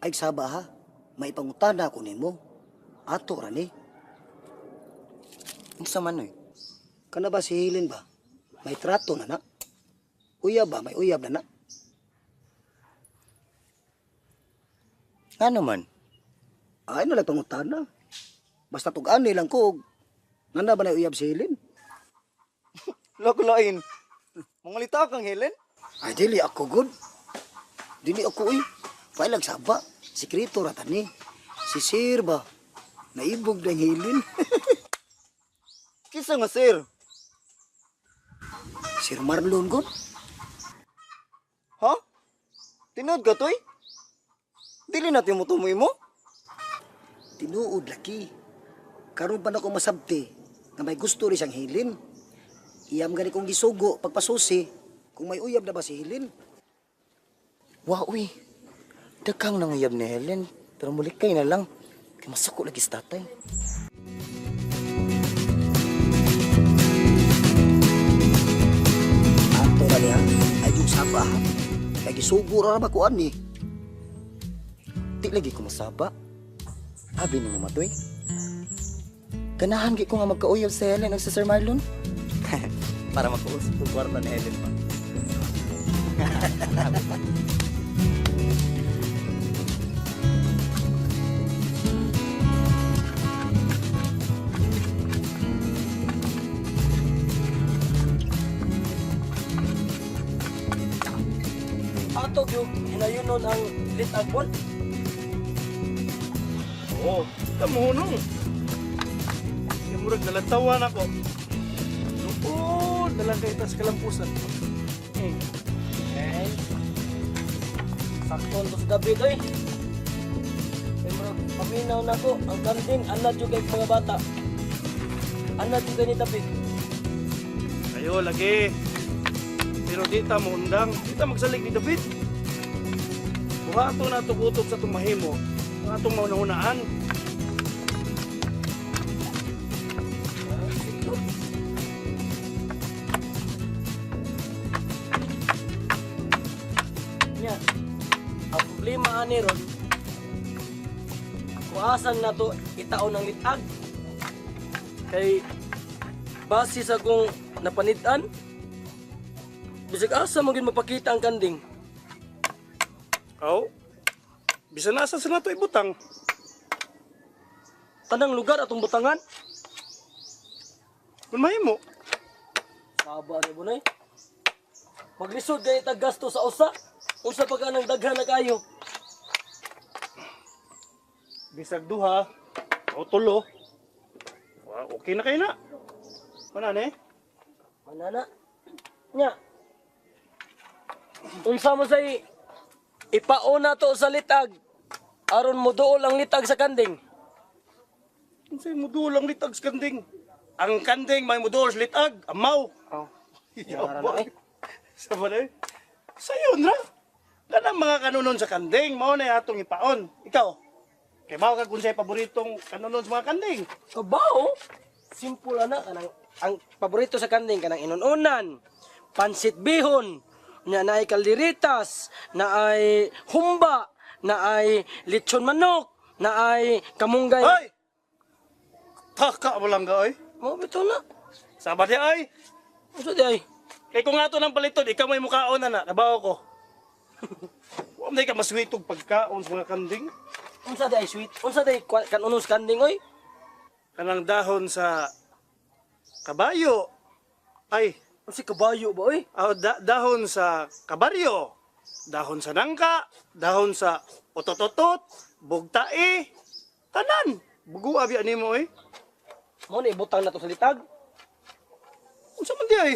Ay saba ha, may pangutana ako nimo. Ato ra ni. Unsa man oy? Kana ba si Helen ba? May trato na na. Uyab ba? May uyab na na. Ngano man? Ay, nalang pangutana. Basta tug-an lang ko. Nana ba na uyab si Helen? Loko lain. Mangalita kang Helen? Ay, dili ako good. Dili ako uy. Pailag saba. Sikreto ra tani. Si Sir ba? Naibog na ang Helen. Kinsa nga sir? Sir Marlon good. Ha? Tinuod ka toy? Dili na timutumoy mo? Tinuod laki. Karon pa na ko masabti nga may gusto rin siyang Helen. Iyam gani kong gisugo pagpasusi kung may uyab na ba si Helen. Wa uy. Daghang nanguyab ni Helen, pero mulikay na lang. Kay masuko lagi sa tatay. Ato ra niya ay yung saba ha. Kay gisugo ra ba ko ani. Di lagi ko masaba. Abi nimo matoy. Ganahan gi ko nga magkauyab sa Helen ug sa Sir Marlon. Para makausap ko kwarta ni Helen pa. Ato gyud hinayunon ang litagpon. Oo, kamuhunong. Kaya murag nalantawan ako. Doon, nalang kay tas kalampusan. Eh. Sakto to sa David oy. Kay murag paminaw nako ang kanding anad jud kay mga bata. Anad jud kay ni David. Ayo, lagi. Pero di ta mo undang, di ta magsalig ni David. Buha ato na tugutob sa itong mahimo, ang atong maunahunaan. Nya. Ang problema ani ron kung asan na to itaon ang litag. Kay base sa kong napanitan, bisag asa mo gyud mapakita ang kanding. Aw, bisan asa sa nato ibutang. Tanang lugar atong butangan. Kung mahimo, Saba ni Bunay. Maglisod gani tag gasto sa usa. Unsa pa ka nang daghan na kayo? bisag duha, o tulo. Wa, okay na kayo na. Mana ne? Manana. Nya. Unsa mo say ipauna to sa litag aron mo duol ang litag sa kanding. Unsay muduol ang litag sa kanding? Ang kanding may muduol sa litag, amaw. Oh. Yawa. Sa balay. Sayon ra. Kanang mga kanunon sa kanding, mao na atong ipaon. Ikaw, kay mao ka kung sa'y paboritong kanunon sa mga kanding. Kabaw. Simple ana kanang ang paborito sa kanding kanang inununan, pansit bihon, nya naay kalderitas, naay humba, naay lechon manok, naay kamunggay. Hoy! Taka mo lang ka, oy. Mo bitaw na. Sama di ay. Unsa di ay? Kay kung ato ng paliton, ikaw may mukaon na na, kabaw ko. Huwag na ka maswitog pagkaon sa mga kanding. Unsa di ay sweet? Unsa di ay kanunon sa kanding oy? Kanang dahon sa kabayo. Ay, Unsa kabayo ba oy? Dahon sa kabaryo, dahon sa nangka, dahon sa otototot, bugtae, tanan. Bugo abi ani mo eh. Mo na ibutang na to sa litag. Unsa man di ay?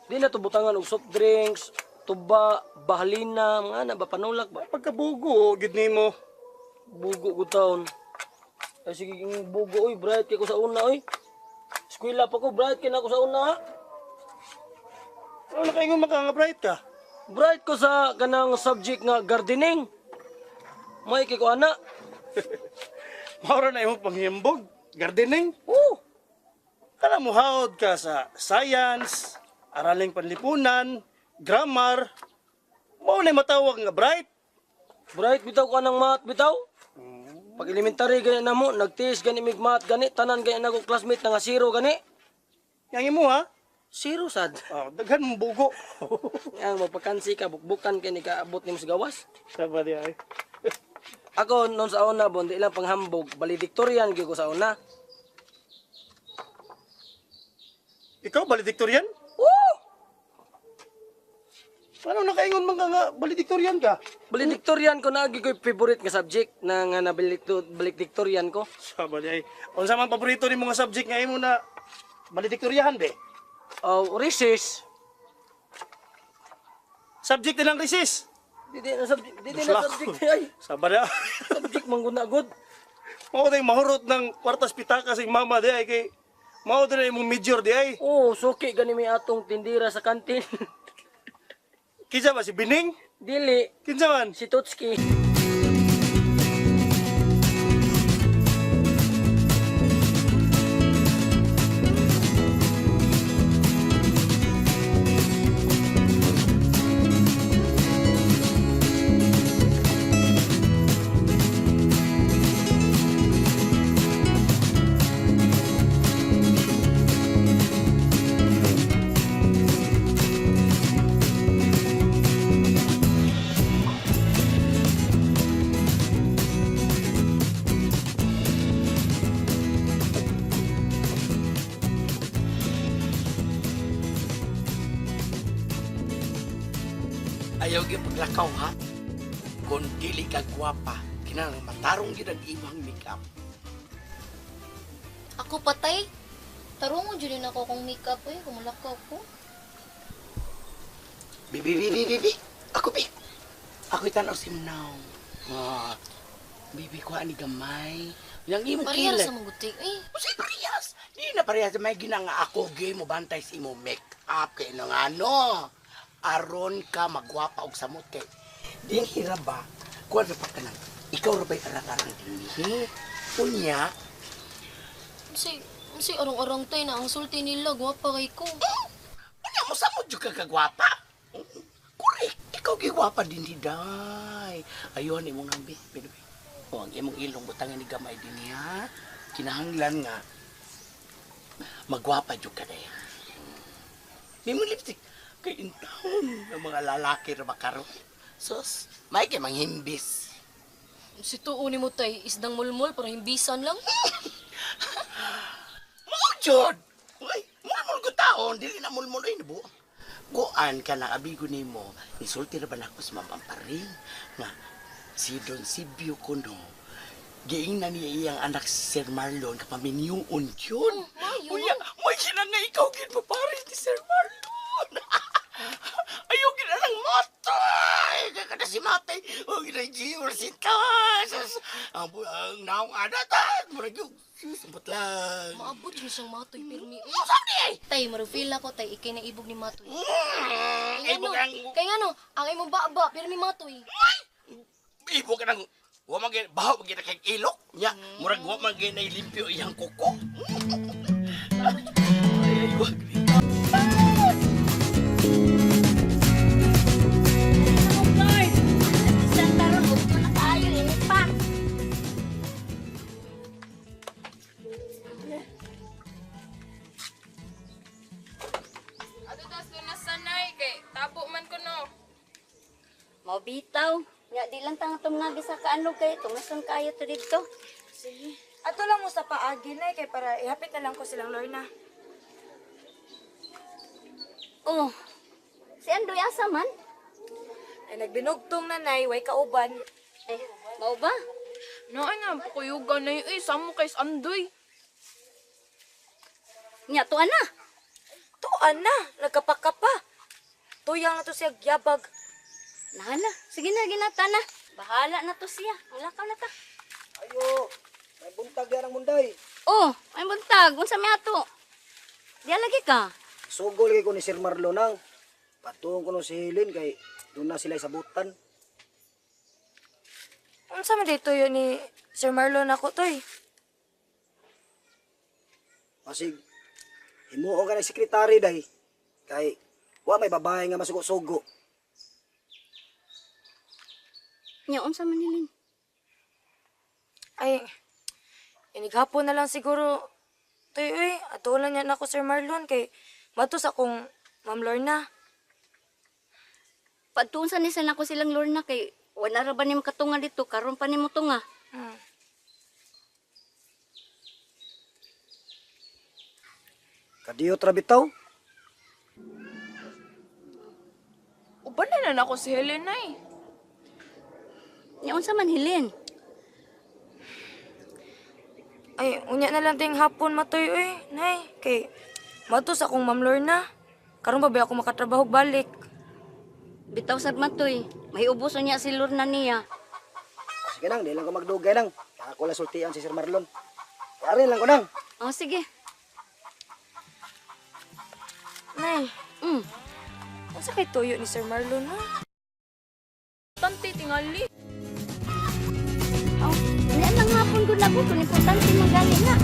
Di na to butangan og soft drinks, tuba, bahalina, mga ana ba panulak ba? Pagkabugo gid nimo. Bugo gud taon. Ay sige ging bugo oy, bright kay ko sa una oy. Eskwela pa ko, bright kay na ako sa una. Ha? Ano kay maka nga bright ka? Bright ko sa kanang subject nga gardening. May kay ko ana. Mao ra na imong panghimbog, gardening. Oh, Kana muhaod ka sa science, araling panlipunan, grammar. Mao na matawag nga bright. Bright bitaw ka ng math bitaw. Pag elementary gani na mo, nagtiis gani mig math gani, tanan gani nako classmate na nga zero gani. Yang imo ha? Zero sad. Oh, daghan mong bugo. Yang magpakansi ka, bukbukan kay ni kaabot nimo sa gawas. Sa ba di ay? Ako noon sa una bon, di lang panghambog, valedictorian gyud ko sa una. Ikaw valedictorian? Woo! Paano nakaingon man ka nga valedictorian ka? Valedictorian ko na gyud ko'y favorite nga subject na nga na valedictorian ko. Sa ba di ay? Unsa man paborito nimo nga subject nga imo na valedictorian be? Oh, recess. Subject nilang recess. Di di na subject, di di na subject ay. Sa ba di ay? Subject man gud na good. Mao day mahurot ng kwartas pitaka sa mama di ay kay mao din imong major di ay. Oh, suki gani may atong tindira sa kantin. Kinsa ba si Bining? Dili Kinsa man? si Totski. Ayaw gyud paglakaw ha. Kung dili ka gwapa, kinahanglan matarong gyud ang imong makeup. Ako patay. Tarungon jud ako kung makeup eh, kumulakaw ko. Bibi, bibi, bibi. Ako bi. Ako tanaw si Mnaw. Ah, bibi ko ani gamay. Yang imong Parehas kilay. sa mga gutik eh. Unsay parehas? Di na parehas may gina nga ako gay mo bantay sa imong make-up kay nang ano. Aron ka magwapa og samot kay. Din hira ba? Kuan ra pa ka nang ikaw ra ba'y arang-arang dinhi? Unya, Unsay unsay arang-arang tay na ang sulti nila gwapa kay ko. Unya mo samot jud ka kagwapa. Correct. Ikaw gigwapa din di day. Ayon imong nambi, bibi. O ang imong ilong butangan ni gamay din niya. Kinahanglan nga magwapa jud ka day. May mo lipstick kay in town ng mga lalaki ra ba karon. Sus, may kay manghimbis. Si tuo ni mo tay isdang mulmul para himbisan lang. Mao jud. Uy, mulmul ko taon, dili na mulmul ay nabuo. Kuan ka na abigo nimo, nisulti ra ba nako sa Ma'am Amparing nga si Don Sibyo kuno. Giingnan niya iyang anak si Sir Marlon kapaminyuon yun. Oh, maayo. Unya, may sila nga ikaw gid papares ni Sir Marlon. Ayaw gid na ng matay. Kaya kada si matay. O gid ang jiwar si tas. Ang naong adat. Murag yung sambot lang. Maabot jud siyang matoy pirmi. Eh. Ano sabi ay? Tay, marufil ako tay ikay na ibog ni matoy. Mm, Kay ibog ngano, ang kay ngano, ang imong baba pirmi matoy. ibog ang wa man gid baho man gid kay ilok nya murag wa man gid nay limpyo iyang kuko. Ay, ay, wag. Santa ron, ugto na kaayo, init pa. Ato tas lunas sanay kay tapo man ko no. Mabitaw. Nya di lang tang tumngagi sa kaano kay tumason kaayo to didto. Sige. Ato lang mo sa paagi na kay para ihapit na lang ko silang Lorna. Oh. Si Andoy asa man? Ay nagbinugtong na nay, way kauban. Eh, mao ba? No ay nga kuyugan na eh samo kay Andoy. Nya tuan na. Tuan na, nagkapakapa. Tuyang na to siya gyabag. Nahala, sige na ginata na. Bahala na to siya. Mulakaw na ta. Ayo, may buntag yan ang munday. Oh, ay buntag, unsa may ato? Diya lagi ka. Sugo lagi ko ni Sir Marlon ang. Patuong ko no si Helen kay doon na sila sabutan. Unsa man dito yun ni Sir Marlon ako toy? Masig, himuo ka ng sekretary day. Kay, wa may babae nga masugo-sugo. Nya unsa man Helen? Ay, inighapon na lang siguro. Tuy, uy, ato lang yan ako Sir Marlon kay matos akong Ma'am Lorna. Padtuon sa nisan ako silang Lorna kay wala ra ba nimo katunga dito karon pa nimo tunga. Kadiyot ra bitaw. Uban na na ako si Helen ay. Nya unsa man Helen? Ay, unya na lang ting hapon matoy, uy, nay. Kay matos akong Ma'am Lorna. Karon ba ba ako makatrabaho balik? Bitaw sad matoy. May ubos unya si Lorna niya. Sige nang, di lang ko magdugay nang. Ako lang sultian si Sir Marlon. Yari lang ko nang. Oh sige. Nay, Mm. unsa kay tuyo ni Sir Marlon, ha? Tante tingali. Oh, unya lang hapon gud na ko, importante man gani na.